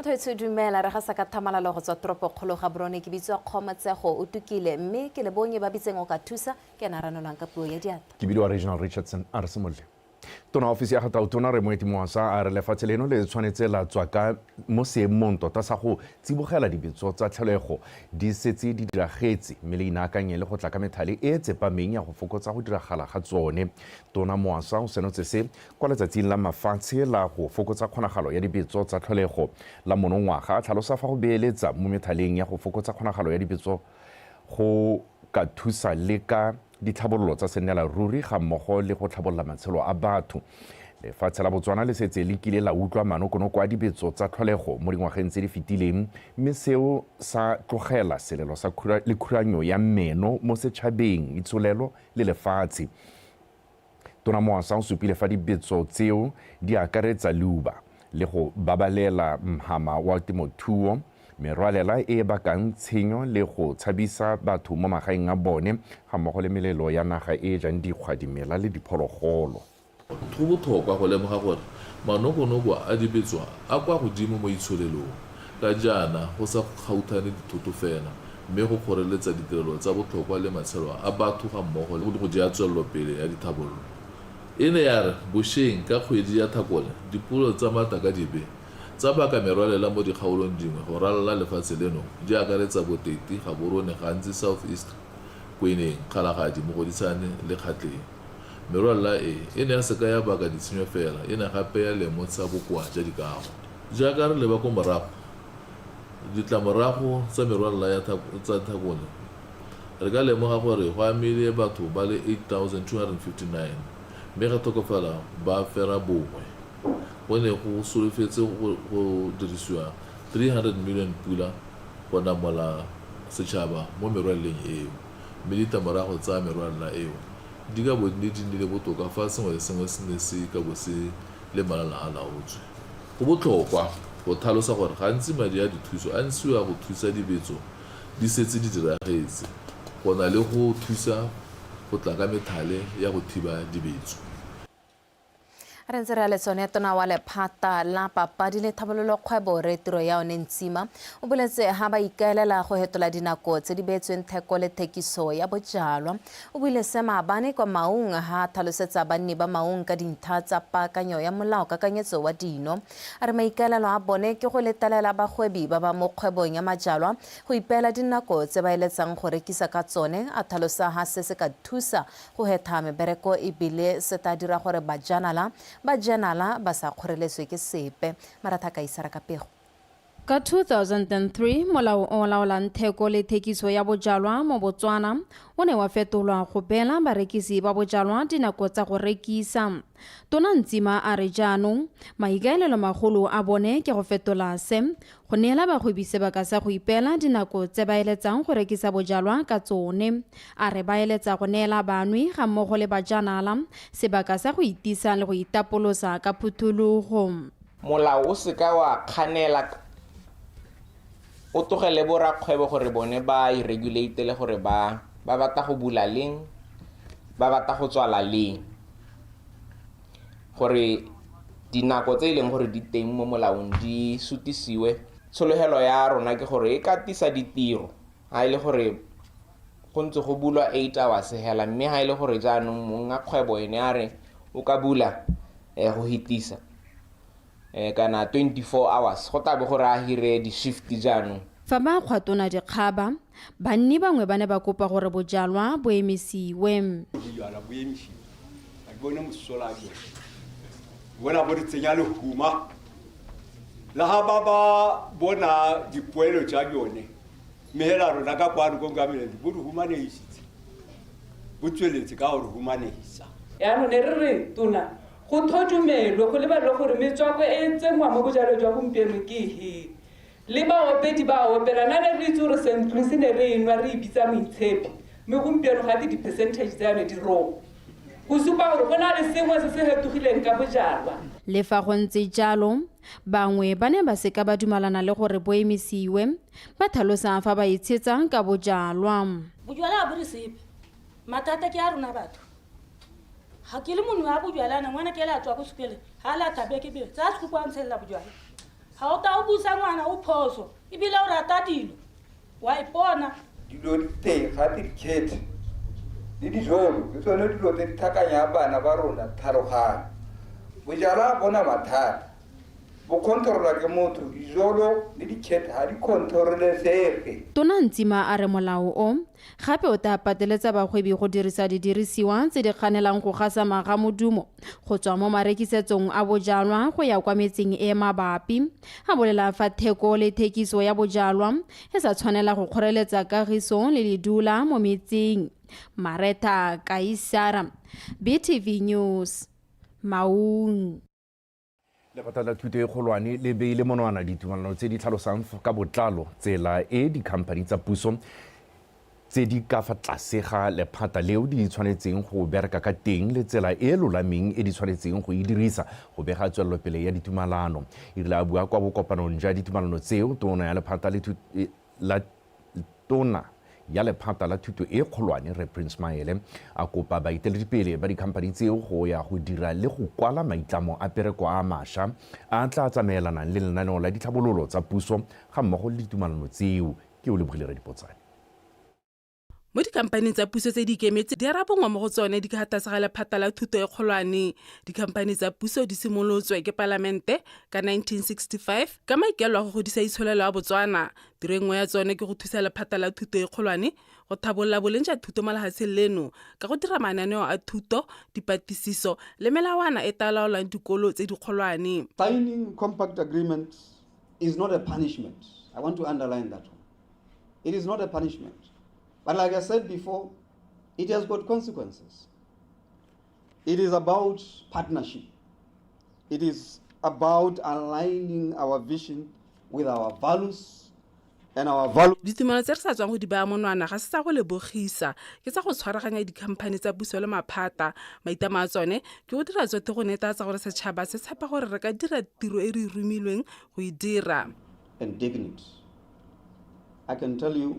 Motho etsho, dumela. Re gasa ka thamalalo go tswa toropokgolo Gaborone. Ke bitswa Kgomotsego o tukile, mme ke lebonye ba bitseng o ka thusa ke ena a ranolwang ka puo ya diatla. Ke bidiwa Regional Richardson. A re simolole. Tona ofisi ya ga Tautona re Moeti Moasa a re lefatshe leno le tshwanetse la tswa ka mo seemong tota sa go tsibogela dibetso tsa tlholego di setse di diragetse, mme le inaakanye le go tla ka methale e e tsepameng ya go fokotsa go diragala ga tsone. Tona Moasa o senotse se kwa letsatsing la mafatshe la go fokotsa kgonagalo ya dibetso tsa tlholego la monongwaga, a tlhalosa fa go beeletsa mo methaleng ya go fokotsa kgonagalo ya dibetso go ka thusa le ka ditlhabololo tsa sennela ruri ga mmogo le go tlhabolola matshelo a batho. Lefatshe la Botswana le setse le kile la utlwa manokonoko a dibetso tsa tlholego mo dingwageng tse di fetileng, mme seo sa tlogela selelo sa le khuranyo ya meno mo setšhabeng, itsholelo le lefatshe. Tona Moasa o supile fa dibetso tseo di akaretsa leuba le go babalela mhama wa temothuo, merwalela e e bakang tshenyo le go tshabisa batho mo magaeng a bone, ga mmogo le melelo ya naga e e jang dikgwa, dimela le diphologolo. Go botlhokwa go lemoga gore manokonoko a dibetso a kwa godimo mo itsholelong, ka jaana go sa kgauthane dithoto fela mme go kgoreletsa ditirelo tsa botlhokwa le matshelo a batho ga mmogo le go diya tswelelopele ya dithabololo. E ne ya re bosheng ka kgwedi ya Thakole dipula tsa matakadibe tsa baka merwalela mo dikgaolong dingwe go ralala lefatshe leno di akaretsa Boteti, Gaborone, Gantsi South East, Kweneng, Kgalagadi, Mogoditshane le Kgatleng. Merwalela e, e ne ya seka ya baka ditshenyo fela, e ne gape ya lemotsha bokoa ja dikago. Jaaka re leba ko morago, ditlamorago tsa merwalela ya tsa Thakole, re ka lemoga gore go amile batho ba le 8,259 mme ga tlhokofala ba fera bongwe. Go ne go solofetse go dirisiwa 300 million pula go namola setšhaba mo merwaleleng eo, mme ditlamorago tsa merwalela eo di ka bo ne di nnile botoka fa sengwe le sengwe se ne se ka bo se le malala a laotswe. Go botlhokwa go tlhalosa gore gantsi madi a dithuso a ntshiwa go thusa dibetso di setse di diragetse go na le go thusa go tla ka methale ya go thiba dibetso. Re ntse re ya le tsone. Tona wa lephata la papadi le thabololo kgwebo re tiro ya one Ntsima o boletse ha ba ikaelela go hetola dinako tse di beetsweng theko le thekiso ya bojalwa. O buile se maabane kwa Maung ha a tlhalosetsa banni ba Maung ka dintlha tsa paakanyo ya molao kakanyetso wa dino. A re maikaelelo a bone ke go letelela bagwebi ba ba mo kgwebong ya majalwa go ipeela dinako tse ba eletsang go rekisa ka tsone, a tlhalosa ha se se ka thusa go hetha mebereko e bile se tla dira gore bajanala ba jenala ba sa kgoreletswe ke sepe. Maratha Kaisara ka pego. Ka 2003, molao o o laolang theko le thekiso ya bojalwa mo Botswana o ne wa fetolwa go beela barekisi ba bojalwa dinako tsa go rekisa. Tona Ntsima a re jaanong maikaelelo magolo a bone ke go fetola se, go neela bagwebi sebaka sa go ipeela dinako tse ba eletsang go rekisa bojalwa ka tsone. A re ba eletsa go neela banwi ga mmogo le bajanala sebaka sa go itisa le go itapolosa ka phuthologo. Molao o seka wa kganela, o tlogele bo rakgwebo gore bone ba i-regulate le gore ba ba batla go bula leng, ba batla go tswala leng. Gore dinako tse e leng gore di teng mo molaong di sutisiwe. Tshologelo ya rona ke gore e ka tisa ditiro ga e le gore go ntse go bulwa 8 hours hela, mme ga e le gore jaanong mong a kgwebo ene a re o ka bula go hitisa kana 24 hours, go tla bo gore a hire di-shift jaanong. Fa ba kgwa tona dikgaba, banni bangwe ba ne ba kopa gore bojalwa bo emisiwe. Bojalwa bo emisiwe, ga ke bone mosola wa bjone. Ke bona bo re tsenya lehuma. Le ga ba ba bona dipoelo tša bjone, mme hela rona ka kwano ko Ngamiland bo re humanegisitse, bo tsweletse ka go re humanegisa. Yaanong ne re re tona go thodumelwe go lebalelwe gore metswako e e tsenngwa mo bojalweng jwa gompieno ke he. Le baopedi ba opela, na ne re itse gore St. Louis ne re e nwa re e bitsa moitshepi, mme gompieno gate di-percentage tsa yone di wrong. Go supa gore go na le sengwe se se hetogileng ka bojalwa. Le fa go ntse jalo, bangwe ba ne ba seka ba dumalana le gore bo emisiwe, ba tlhalosa fa ba itshetsa ka bojalwa. Bojalwa ga bo re sepe, mathata ke a rona batho. Ga ke le monwe wa bojalwa, ngwana ke le a tswa ko sekoleng, ga a lata beke beke, tsaya sekuku a ntshelela bojalwa. Ga o ta o busa ngwana o phoso ebile o rata dilo wa ipona. Dilo di teng ga te dikhethe le dijolo ke tsone dilo tse di tlhakanyang bana ba rona tlhaloganyo. Bojalwa bona mathata bo controlwa ke motho, dijolo le dikhethe ga di controlesege. Tona Ntsima a re molao o, gape o tla pateletsa bagwebi go dirisa didirisiwa tse di kganelang go gasama ga modumo go tswa mo marekisetsong a bojalwa go ya kwa metseng e mabapi. A bolela fa theko le thekiso ya bojalwa e sa tshwanela go kgoreletsa kagiso le ledula mo metseng. Maretha Kaisara, BTV News, Maung. Lephata la Thuto e Kgolwane le beile monwana ditumalano tse di tlhalosang ka botlalo tsela e dikhamphani tsa puso tse di ka fa tlase ga lephata leo di tshwanetseng go bereka ka teng le tsela e lolameng e di tshwanetseng go e dirisa go bega tswelelopele ya ditumalano. E rile a bua kwa bokopanong jwa ditumalano tseo, tona ya lephata la Tona ya Lephata la Thuto e Kgolwane, Rre Prince Maele, a kopa baeteledipele ba dikhamphani tseo go ya go dira le go kwala maitlamo a pereko a masha a a tla tsamaelanang le lenaneo la ditlhabololo tsa puso ga mmogo le ditumalano tseo. Ke o lebogile Radipotsane. Mo dikhamphaning tsa puso tse di ikemetse di arabongwa mo go tsone di ka tlase ga lephata la thuto e kgolwane. Dikhamphani tsa puso di simolotswe ke palamente ka 1965 ka maikaelelo a go godisa itsholelo ya Botswana. Tiro e nngwe ya tsone ke go thusa lephata la thuto e kgolwane go thabolola boleng jwa thuto mo lehatsheng leno ka go dira mananeo a thuto, dipatlisiso le melawana e tla laolang dikolo tse dikgolwane. Signing compact agreements is not a punishment. I want to underline that one. It is not a punishment. But like I said before, it has got consequences. It is about partnership. It is about aligning our vision with our values and our values. Ditumelo tse re sa tswang go di baya monwana ga se tsa go lebogisa, ke tsa go tshwaraganya dikhamphani tsa puso le maphata. Maitlamo a tsone ke go dira tsotlhe go netefatsa gore setšhaba se tshepa gore re ka dira tiro e re e romilweng go e dira. And dignity. I can tell you,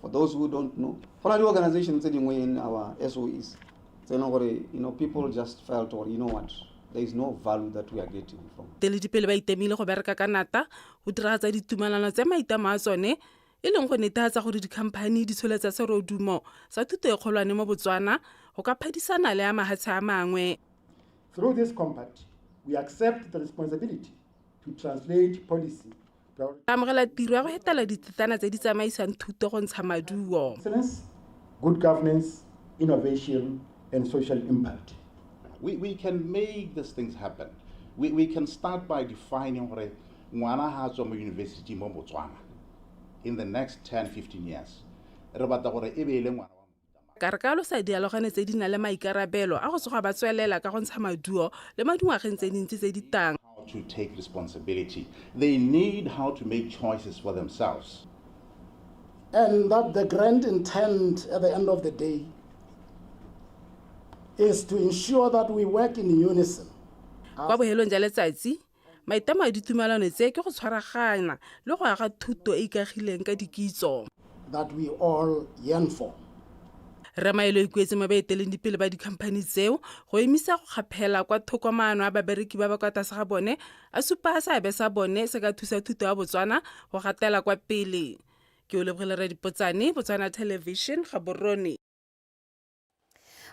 for those who don't know, go na le organization tse dingwe in our SOEs tse e leng gore people just felt or you know what, there is no value that we are getting from. Baeteledipele ba itemile go bereka ka nata go diragatsa ditumelano tse maitlamo a tsone e leng go netefatsa gore dikhamphani di tsholetsa serodumo sa thuto e kgolwane mo Botswana go ka phadisana le ya mahatshe a mangwe. Through this compact, we accept the responsibility to translate policy. Amogela tiro ya go etela ditsetana tse di tsamaisang thuto go ntsha maduo. Excellence, good governance, innovation and social impact. We can make these things happen. We can start by defining gore ngwana ha tswa mo university mo Botswana in the next 10, 15 years. Re batla gore e be e le ngwana. Ka re ka alosa dialogane tse di nang le maikarabelo a go tsoga ba tswelela ka go ntsha maduo le mo dingwageng tse dintsi tse di tang. How to take responsibility. They need how to make choices for themselves. And that the grand intent at the end of the day is to ensure that we work in unison. Kwa bohelong jwa letsatsi, maitlamo a ditumelano tse ke go tshwaragana le go aga thuto e ikagileng ka dikitso. That we all yearn for. Rre Maele o ikuetse mo baeteleng dipele ba dikhamphani tseo go emisa go kgaphela kwa thoko maano a babereki ba ba kwa tlase ga bone, a supa seabe sa bone se ka thusa thuto ya Botswana go gatela kwa pele. Ke o lebogile Radipotsane, Botswana Television, Gaborone.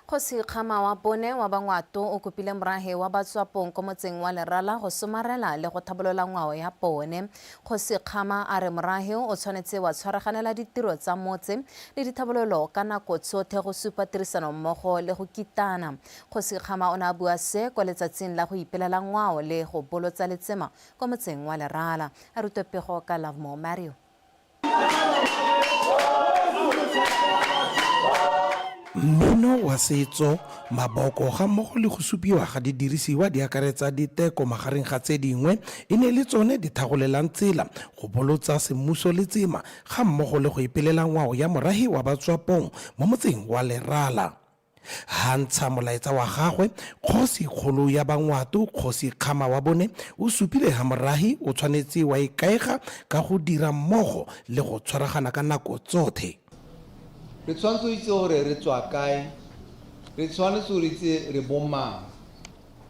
Kgosi Kgama wa bone wa Bangwato o kopile morahe wa Batswapong ko motseng wa Lerala go somarela le go thabolola ngwao ya bone. Kgosi Kgama a re morahe o tshwanetse wa tshwaraganela ditiro tsa motse le dithabololo ka nako tsotlhe go supa tirisanommogo le go kitana. Kgosi Kgama o ne a bua se kwa letsatsing la go ipelela ngwao le go bolotsa letsema kwa motseng wa Lerala. A rutwe pego ka Lovemore Mario. Mmino wa setso, maboko ga mmogo le go supiwa ga didirisiwa di akaretsa diteko magareng ga tse dingwe e ne le tsone di thagolelang tsela go bolotsa semmuso letsema ga mmogo le go ipelela ngwao ya morahi wa Batswapong mo motseng wa Lerala. Ha ntsha molaetsa wa gagwe, kgosi kgolo ya Bangwato, Kgosi Kgama wa bone, o supile ha morahi o tshwanetse wa ikaega ka go dira mmogo le go tshwaragana ka nako tsothe. Re tshwanetse go itse gore re tswa kae, re tshwanetse go itse re bomang.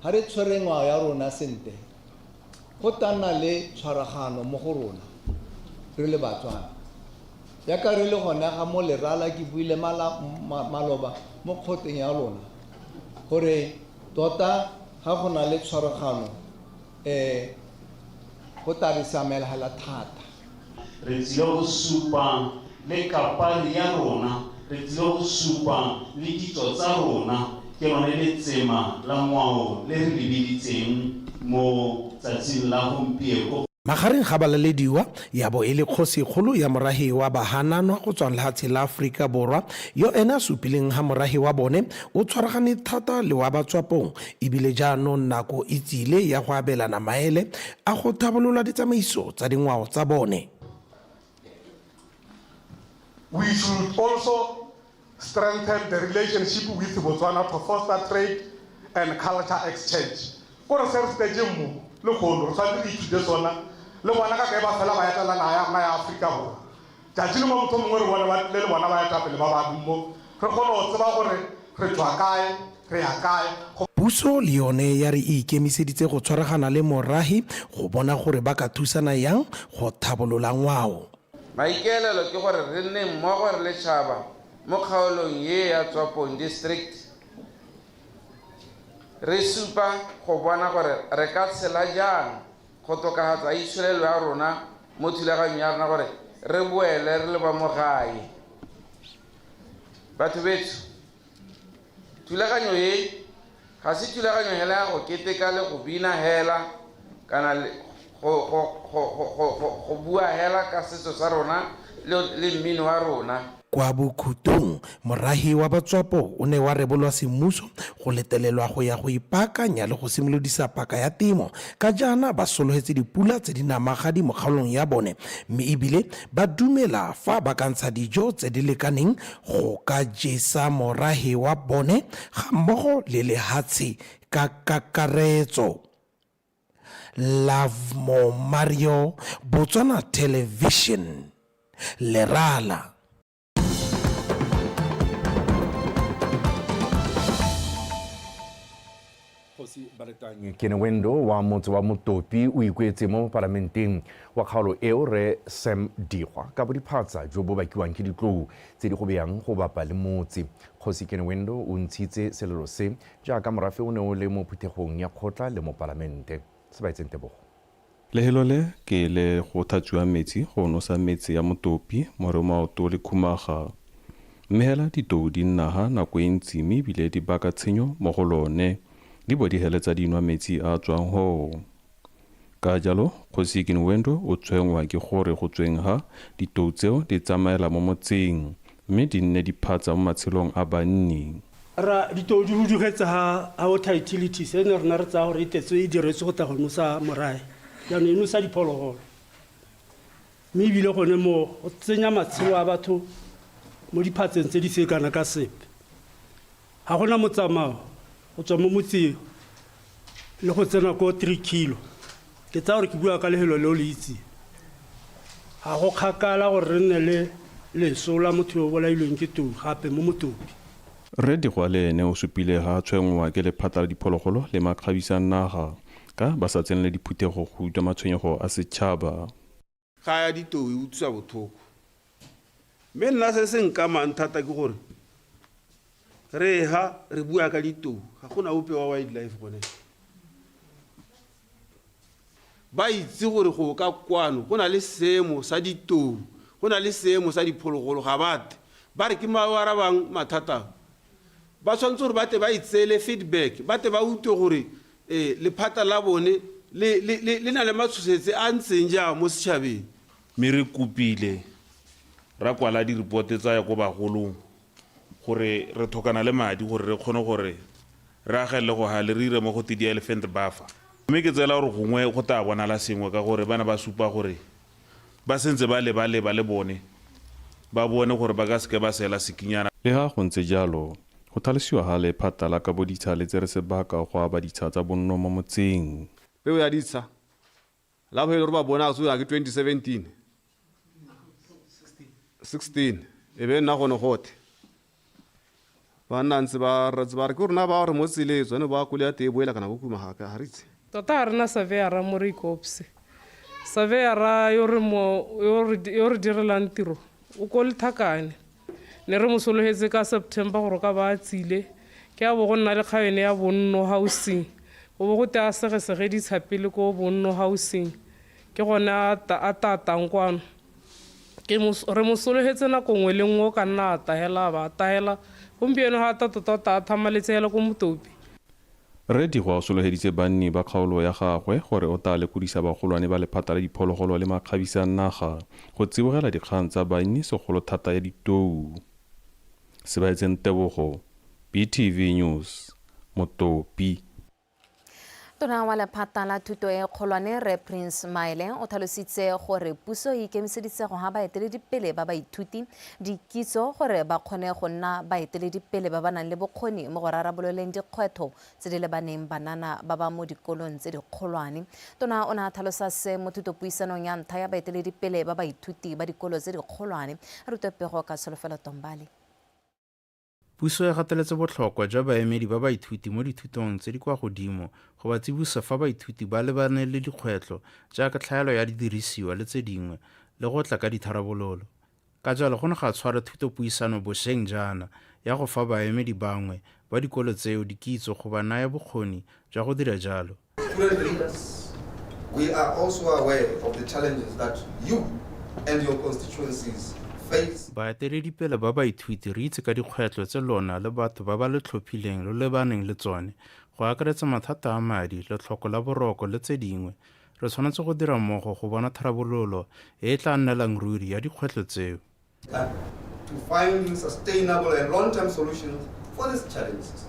Ha re tshwere ngwao ya rona sentle, Go tla nna le tshwaragano mo go rona re le Batswana. Jaaka re le gone ga mo Lerala ke buile maloba mo kgoteng ya lona gore tota ga go na le tshwaragano um go tla re siamela hela thata. Re tsile go supa le kapari ya rona, re tsile go supa le ditso tsa rona, ke lone letsema la ngwao le re le biditseng mo tsatsing la gompieko. Magareng ga balalediwa ya bo e le kgosikgolo ya morahe wa Bahananwa go tswa lehatshe la Aforika Borwa, yo ene a supileng ha morahe wa bone o tshwaragane thata le wa Batswapong ebile jaanong nako e tsile ya go abelana maele a go thabolola ditsamaiso tsa dingwao tsa bone. We should also strengthen the relationship with Botswana to foster trade and culture exchange. Kore se re se tetseng mo lehono re tshwanetse re ithute sona le bona ka kae ba fela ba etela naga ya rona ya Afrika Borwa. Tšatši lengwe motho mongwe re bone ba tlile le bona baetapele ba ba mo re kgone go tseba gore re tšwa kae re ya kae. Puso le yone ya re e ikemiseditse go tshwaragana le morahi go bona gore ba ka thusana yang go thabolola ngwao. Maikaelelo ke gore re nne mmogo re le tšhaba mo kgaolong ye ya Tswapong District re supa go bona gore re ka tshela jang go tokafatsa itsholelo ya rona mo thulaganyong ya rona gore re boele re le ba mo gae. Batho betsho, thulaganyo e ga se thulaganyo hela ya go keteka le go bina hela kana go bua hela ka setso sa rona le mmino wa rona. Kwa bokhutong, morahi wa Batswapo o ne wa rebolwa semmuso go letelelwa go ya go ipaakanya le go simolodisa paka ya temo ka jaana ba sologetse dipula tse di namagadi mo kgaolong ya bone mme ebile ba dumela fa ba ka ntsha dijo tse di lekaneng go ka jesa morahe wa bone gammogo le lehatshe ka kakaretso. Lovemore Mario, Botswana Television, Lerala. Kgosi Baletang Kenewendo wa motse wa Motopi o ikuetse mo palamenteng wa kgaolo eo Rre Sam Digwa ka bodiphatsa jo bo bakiwang ke ditlou tse di gobeyang go bapa le motse. Kgosi Kenewendo o ntshitse selelo se jaaka morafe o ne o le mo phuthegong ya kgotla le mopalamente. Sebaetseng Tebogo. Lehelo le ke le go thatswiwang metsi go nosa metse ya Motopi, Moremaoto le Khumaga. Mme hela ditou di nna ha nako e ntsi mme ebile di baka tshenyo mo go lone, di bo di heletsa di nwa metsi a a tswang hoo. Ka jalo, Kgosi Kinwendo o tshwenngwa ke gore go tsweng ha ditou tseo di tsamaela mo motseng mme di nne diphatsa mo matshelong a banni. Rra, ditou di hudugetse ha ha water utilities e ne rona re tsaya gore e tletse e diretswe go tla go nosa morae, jaanong e nosa diphologolo. Mme ebile gone moo go tsenya matshelo a batho mo diphatseng tse di se kana ka sepe. Ga gona motsamao go tswa mo motseng le go tsena ko 3 kilo. Ke tsaya gore ke bua ka lefelo le o le itseng. Ga go kgakala gore re nne le leso la motho yo o bolailweng ke tou gape mo Motopi. Rre Digwa le ene o supile ha a tshwenngwa ke lephata la diphologolo le makgabisa naga ka ba sa tsenele diphuthego go utlwa matshwenyego a setšhaba. Ga ya ditou e utlwisa bothoko. Mme nna se se nkamang thata ke gore re ha re bua ka ditou ga gona ope wa wildlife gone. Ba itse gore go ka kwano go na le seemo sa ditou, go na le seemo sa diphologolo ga ba tle. Ba re ke mang o arabang mathata a? Ba tshwanetse gore ba tle ba itseele feedback, ba tle ba utlwe gore Ee, lephata la bone le, le, le, le na le matshosetse a ntseng jang mo setšhabeng. Mme re kopile ra kwala di-report tsa ya ko bagolong gore re thokana le madi gore re kgone gore re agelele go hale re ire mo go te di-elephant buffer. Mme ke tseela gore gongwe go tlaa bonala sengwe ka gore ba ne ba supa gore ba sentse ba lebaleba le bone ba bone gore ba ka seke ba sela sekinyana. Leha go ntse jalo, go tlhalosiwa ha lephata la kabo ditsha le tsere sebaka go aba ditsha tsa bonno mo motseng. Peo ya ditsha la bofelo re ba bona so ke 2017 16 e be nna gone gothe ba nna ntse ba re ba re ke rona ba re mo tseleng tsone ba koloi ya teng e boela kana ko kuma ga ka ga re itse. Tota ga rena surveyora mo Reikopse. Surveyora yo re mo yo re yo re direlang tiro o ko Lethakane. Ne re mo sologetse ka September gore o ka ba a tsile. Ke a bo go nna le kgaene ya bonno housing. Go bo go te a segesege ditsha pele ko bonno housing. Ke gone a ta a tatang kwano. Ke mo re mo sologetse nako nngwe le nngwe o ka nna a ta hela a ba a tahela. Gompieno ga a ta tota o ta a thamaletse hela ko Motopi. Rre Digwa o sologeditse banni ba kgaolo ya gagwe gore o taa lekodisa bagolwane ba lephata la diphologolo le makgabisa naga go tsibogela dikgang tsa banni segolo thata ya ditou. Sebaetseng Tebogo, BTV News, Motopi. Tona wa lephata la thuto e kgolwane Rre Prince Maele o tlhalositse gore puso e ikemiseditse go ha baeteledipele ba baithuti dikitso gore ba kgone go nna baeteledipele ba ba nang le bokgoni mo go rarabololeng dikgwetlho tse di lebaneng banana ba ba mo dikolong tse dikgolwane. Tona o ne a tlhalosa se mo thutopuisanong ya ntlha ya baeteledipele ba baithuti ba dikolo tse dikgolwane. Re utlwe pego ka Tsholofelo Tombale. Puso e gateletse botlhokwa jwa baemedi ba baithuti mo dithutong tse di kwa godimo go ba tsibosa fa baithuti ba lebane le dikgwetlho jaaka tlhaelo ya didirisiwa le tse dingwe le go tla ka ditharabololo. Ka jalo go ne ga tshwarwa thutopuisano bosheng jaana ya go fa baemedi bangwe ba dikolo tseo dikitso go ba naya bokgoni jwa go dira jalo. Student leaders, we are also aware of the challenges that you and your constituencies face. Baeteledipele ba baithuti re itse ka dikgwetlho tse lona le batho ba ba lo tlhophileng lo lebaneng le tsone, go akaretsa mathata a madi, letlhoko la boroko le tse dingwe. Re tshwanetse go dira mmogo go bona tharabololo e e tla nnelang ruri ya dikgwetlho tseo. To finding sustainable and long-term solutions for these challenges.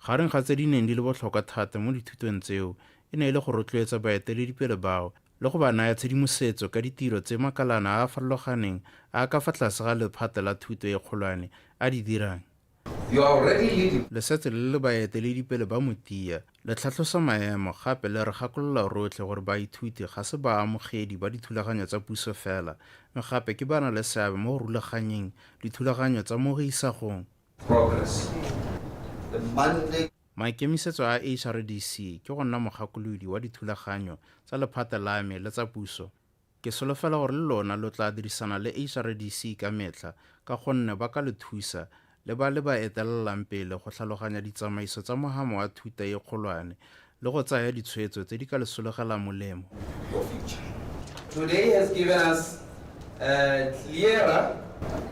Gareng ga tse di neng di le botlhokwa thata mo dithutong tseo e ne e le go rotloetsa baeteledipele bao le go ba naya tshedimosetso ka ditiro tse makalana a a farologaneng a a ka fa tlase ga Lephata la Thuto e Kgolwane a di dirang. You are already leading. Le setse le le baeteledipele ba motia, le tlhatlhosa maemo gape le re gakolola rotlhe gore baithuti ga se baamogedi ba dithulaganyo tsa puso fela mme gape ke ba-na-le-seabe mo go rulaganyeng dithulaganyo tsa mo isagong. Progress. The mandate. Maikemisetso a HRDC ke go nna mogakolodi wa dithulaganyo tsa lephata la me le tsa puso. Ke solofela gore le lona lo tla dirisana le HRDC ka metlha ka gonne ba ka lo thusa le ba le ba etelelang pele go tlhaloganya ditsamaiso tsa mohama wa thuta e kgolwane le go tsaya ditshwetso tse di ka le solegelang molemo. Your future. Today has given us a clearer.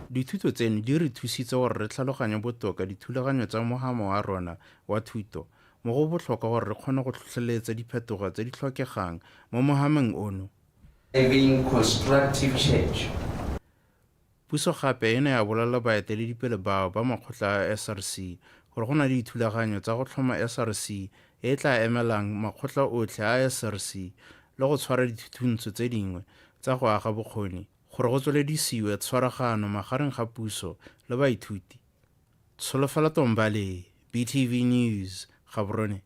Dithuto tseno di re thusitse gore re tlhaloganye botoka dithulaganyo tsa mohama wa rona wa thuto, mo go botlhokwa gore re kgone go tlhotlheletsa diphetogo tse di tlhokegang mo mohameng ono. Driving constructive change. Puso gape e ne ya bolelela baeteledipele bao ba makgotla a SRC gore go na le dithulaganyo tsa go tlhoma SRC e e tla emelang makgotla otlhe a SRC le go tshwara dithuthuntso tse dingwe tsa go aga bokgoni gore go tsweledisiwe tshwaragano magareng ga puso le baithuti. Tsholofelo Tombale, BTV News, Gaborone.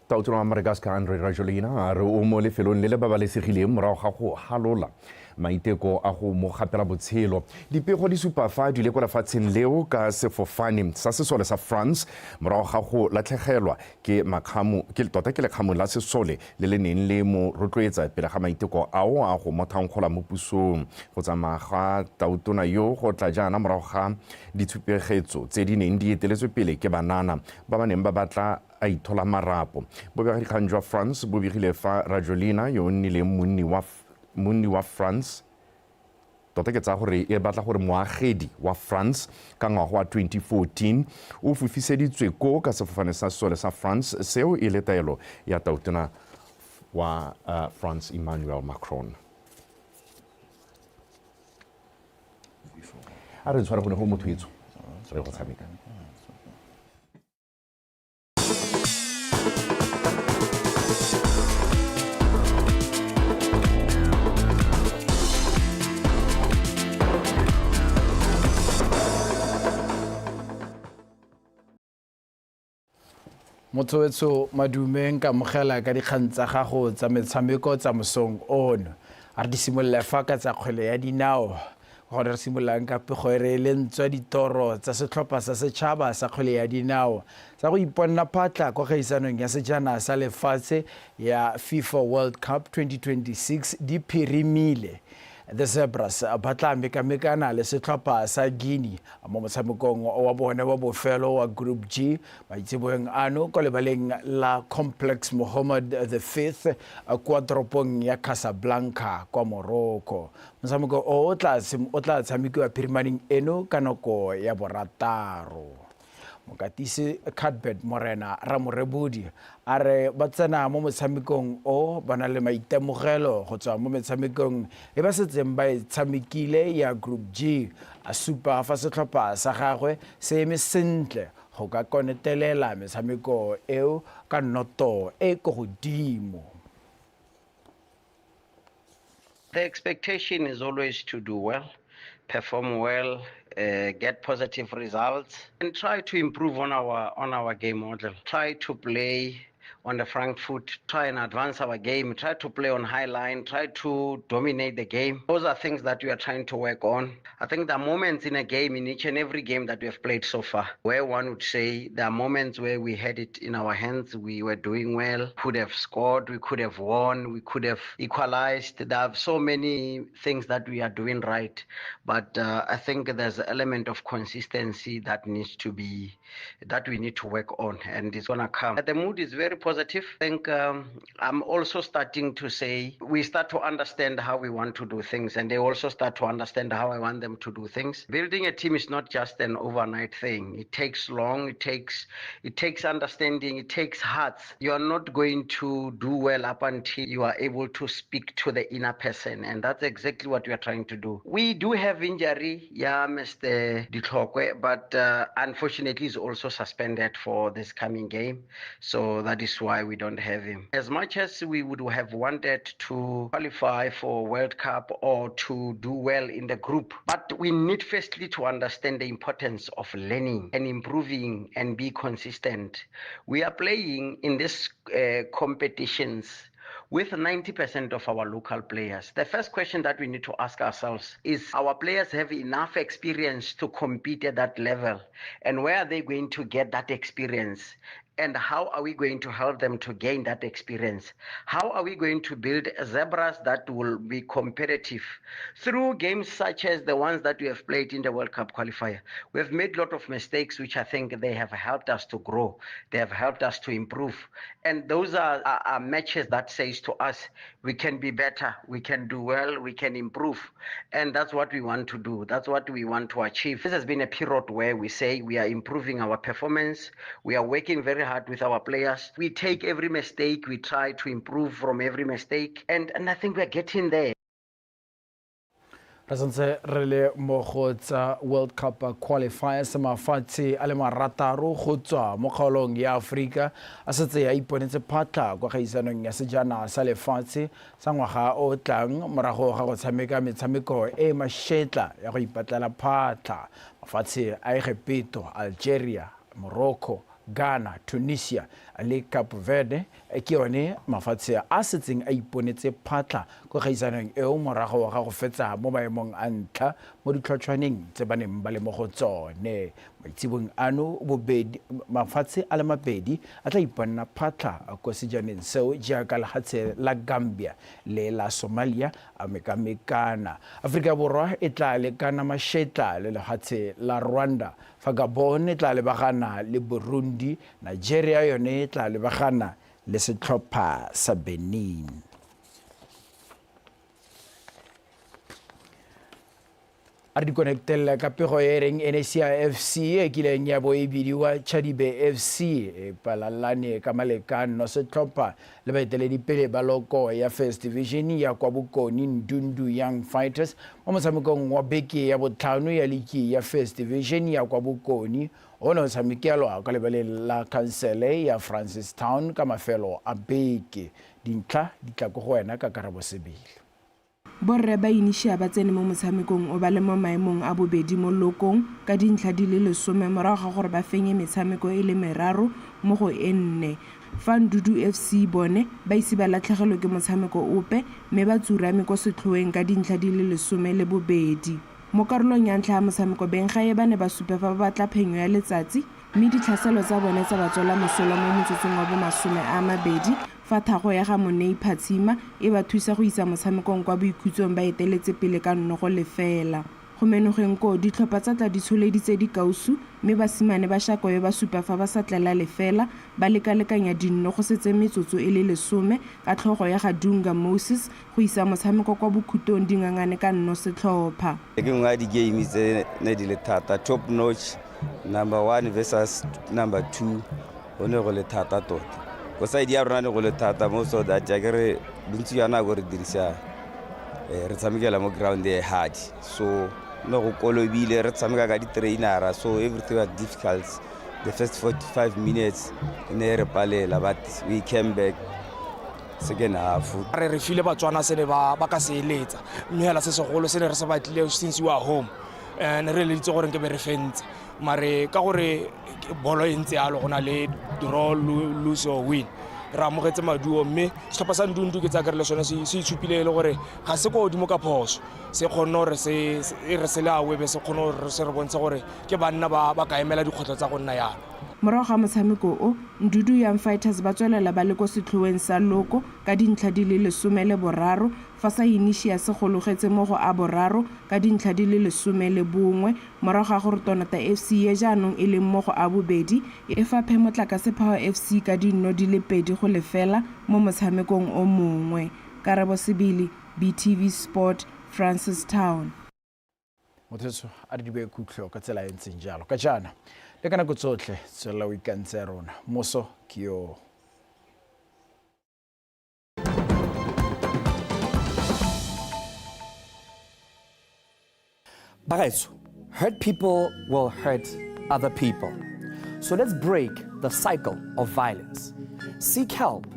Tautona wa Madagascar Andry Rajoelina a re o mo lefelong le le babalesegileng morago ga go halola maiteko a go mo gapela botshelo. Dipego di supa fa a dule kwa lefatsheng leo ka sefofane sa sesole sa France morago ga go latlhegelwa ke makgamu ke tota ke lekgamu la sesole le le neng le mo rotloetsa pele ga maiteko ao a go mo thankgola mo pusong. Go tsamaya ga tautona yo go tla jaana morago ga ditshupegetso tse di neng di eteletswe pele ke banana ba ba neng ba batla a ithola marapo. Bobegadikgang jwa France bo begile fa Rajoelina yo o nnileng monni wa monni wa France tota ke tsaya gore e batla gore moagedi wa France ka ngwaga wa 2014 o fofiseditswe ko ka sefofane sa sesole sa France seo e le taelo ya tautona wa uh, France Emmanuel Macron. A re tshware gone go motho etsho re go tshameka. Motho wetsho madume nka amogela ka dikgang tsa gago tsa metshameko tsa mosong ono. A re di simolole fa ka tsa kgwele ya dinao. Gone re simololang ka pego e re le ntswa ditoro tsa setlhopha sa setšhaba sa kgwele ya dinao tsa go iponna phatla kwa kgaisanong ya sejana sa lefatshe ya FIFA World Cup 2026 di phirimile. The Zebras ba tla mekamekana le setlhopha sa Guinea mo motshamekong wa bone wa bofelo wa Group G maitseboeng ano kwa lebaleng la Complex Mohammed V kwa toropong ya Casablanca kwa Morocco. Motshameko o o tla o tla tshamekiwa phirimaneng eno ka nako ya borataro. Mokatisi Cuthbert Morena Ramorebodi a re ba tsena mo motshamekong o ba na le maitemogelo go tswa mo metshamekong e ba setseng ba e tshamekile ya Group G, a supa fa setlhopha sa gagwe se eme sentle go ka konetelela metshameko eo ka noto e ko godimo. The expectation is always to do well, perform well, get positive results, and try to improve on our on our game model. Try to play on the front foot, try and advance our game, try to play on high line, try to dominate the game. Those are things that we are trying to work on. I think there are moments in a game, in each and every game that we have played so far, where one would say there are moments where we had it in our hands, we were doing well, could have scored, we could have won, we could have equalized. There are so many things that we are doing right. But I think there's an element of consistency that needs to be, that we need to work on, and it's going to come. The mood is very positive. I think I'm also starting to say we start to understand how we want to do things, and they also start to understand how I want them to do things. Building a team is not just an overnight thing. It takes long, it takes it takes understanding, it takes hearts. You are not going to do well up until you are able to speak to the inner person, and that's exactly what we are trying to do. We do have injury, yeah, Mr. Ditlhokwe, but unfortunately is also suspended for this coming game. So that is why we don't have him. As much as we would have wanted to qualify for World Cup or to do well in the group, but we need firstly to understand the importance of learning and improving and be consistent. We are playing in these competitions with 90% of our local players. The first question that we need to ask ourselves is, our players have enough experience to compete at that level? And where are they going to get that experience? And how are we going to help them to gain that experience? How are we going to build zebras that will be competitive through games such as the ones that we have played in the World Cup qualifier? We have made a lot of mistakes, which I think they have helped us to grow. They have helped us to improve. And those are, are, are matches that says to us, we can be better, we can do well, we can improve. And that's what we want to do. That's what we want to achieve. This has been a period where we say we are improving our performance. We are working very hard with our players. We take every mistake, we try to improve from every mistake, and, and I think we're getting there. Re santse re le mo go tsa World Cup qualifiers. Mafatshe a le marataro go tswa mo kgaolong ya Aforika a setse a iponetse phatlha kwa kgaisanong ya sejana sa lefatshe sa ngwaga o tlang morago ga go tshameka metshameko e mashetla ya go ipatlela phatlha. Mafatshe a Egepeto, Algeria, Morocco, Ghana, Tunisia le Cape Verde ke yone mafatshe a setseng a iponetse phatlha ko kgaisanong eo morago ga go fetsa mo maemong a ntlha mo ditlhotshwaneng tse ba neng ba le mo go tsone. Maitsebong ano bobedi mafatshe a le mabedi a tla iponna phatlha ko sejaneng seo jaaka lehatshe la Gambia le la Somalia a mekamekana. Aforika Borwa e tla lekana mashetla le lehatshe la Rwanda, fa Gabon e tla lebagana le Burundi, Nigeria yone e tla lebagana le setlhopha sa Benin. A re di connectelle ka pego e reng Enesia FC e kileng ya bo e bidiwa Chadibe FC e palalane ka malekano setlhopha le baeteledipele ba loko ya First Division ya kwa Bokone Ndundu Young Fighters mo motshamekong wa beke ya botlhano ya liki ya First Division ya kwa Bokone o ne o tshamekelwa kwa lebaleng la khansele ya Francistown ka mafelo a beke. Dintlha di tla ko go wena ka Karabo Sebele. Borre ba Inishia ba tsene mo motshamekong o ba le mo maemong a bobedi mo lokong ka dintlha di le 10 morago ga gore ba fenye metshameko e le meraro mo go e nne. Fa Ndudu FC bone ba ise ba latlhegelwe ke motshameko ope mme ba tsurame ko setlhoeng ka dintlha di le 12. Mo karolong ya ntlha ya motshameko benggae ba ne ba supa fa ba batla phenyo ya letsatsi mme ditlhaselo tsa bone tsa ba tswela mosola mo motsotsong wa bo 20 fa thago ya ga Monei Phatshima e ba thusa go isa motshamekong kwa boikhutsong ba eteletse pele ka 0-0. Go menogeng koo ditlhopha tsa tla di tsholeditse dikausu mme basimane ba Shakoyo ba supa fa ba sa tlela lefela ba lekalekanya dinno go setse metsotso e le 10 ka tlhogo ya ga Dunga Moses go isa motshameko kwa bokhutong dingangane ka nno setlhopha. Ke nngwe ya di-game tse ne di le thata, top notch, number 1 versus number 2, go ne go le thata tota. Ko side ya rona ne go le thata mo so that ya ke re bontsi jwa nako re dirisa re tshamekela mo ground e hard, so ne go kolobile re tshameka ka di-trainera, so everything was difficult. The first 45 minutes ne re palela, but we came back second half. Re file Batswana se ne ba ka se eletsa, mme hela se segolo se ne re se batlile since we are home, ne re eleditse gore nke be re fentse, mare ka gore bolo e ntse yalo go na le draw, lose or win, re amogetse maduo. Mme setlhopha sa Ndundu ke tsa kere le sone se itshupile e le gore ga se ko godimo ka phoso, se kgonne gore se re se le awe be se kgone gore se re bontshe gore ke banna ba ka emela dikgwetlho tsa go nna yalo. Morago ga motshameko o, Ndudu Young Fighters ba tswelela ba le ko setlhoeng sa loko ka dintlha di le 13, fa sa Initius se gologetse mo go a boraro ka dintlha di le 11, morago ga gore Tonota FC ye jaanong e leng mo go a bobedi e faphe Motlakase Power FC ka dinno di le 2-0 mo motshamekong o mongwe. Karabo Sebele, BTV Sport, Francistown. Motho a re dibe khutlo ka tsela e ntseng jalo ka jaana le ka nako tsotlhe tswelela o ikantse rona moso ke yo. Bagaetsho, hurt people will hurt other people. So let's break the cycle of violence. Seek help,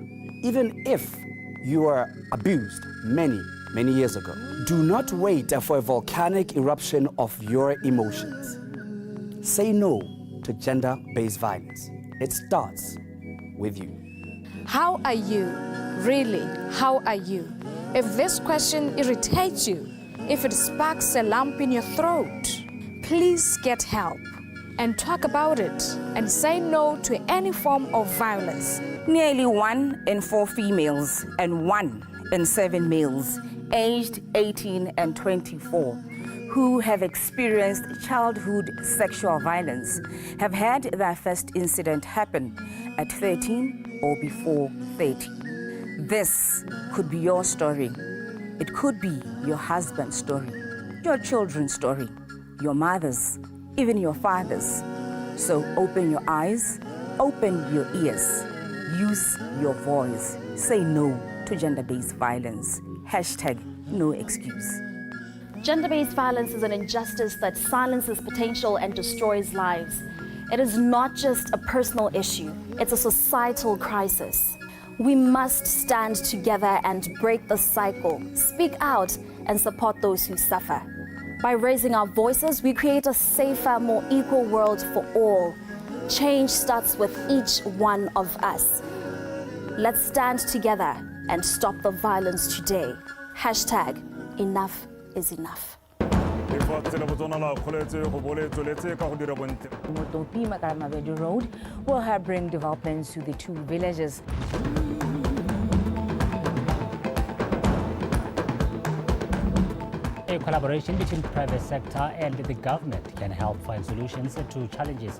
even if you were abused many, many years ago. Do not wait for a volcanic eruption of your emotions. Say no to gender-based violence. It starts with you. How are you? Really, how are you? If this question irritates you, if it sparks a lump in your throat, please get help and talk about it and say no to any form of violence. Nearly 1 in 4 females and 1 in 7 males aged 18 and 24 who have experienced childhood sexual violence have had their first incident happen at 13 or before 30. This could be your story. It could be your husband's story, your children's story, your mother's, even your father's. So open your eyes, open your ears, use your voice. Say no to gender-based violence. #no excuse. Gender-based violence is an injustice that silences potential and destroys lives. It is not just a personal issue, it's a societal crisis. We must stand together and break the cycle, speak out and support those who suffer. By raising our voices, we create a safer, more equal world for all. Change starts with each one of us. Let's stand together and stop the violence today. #enough is enough. Motopi Makalamabedi Road will help bring developments to the two villages. A collaboration between private sector and the government can help find solutions to challenges.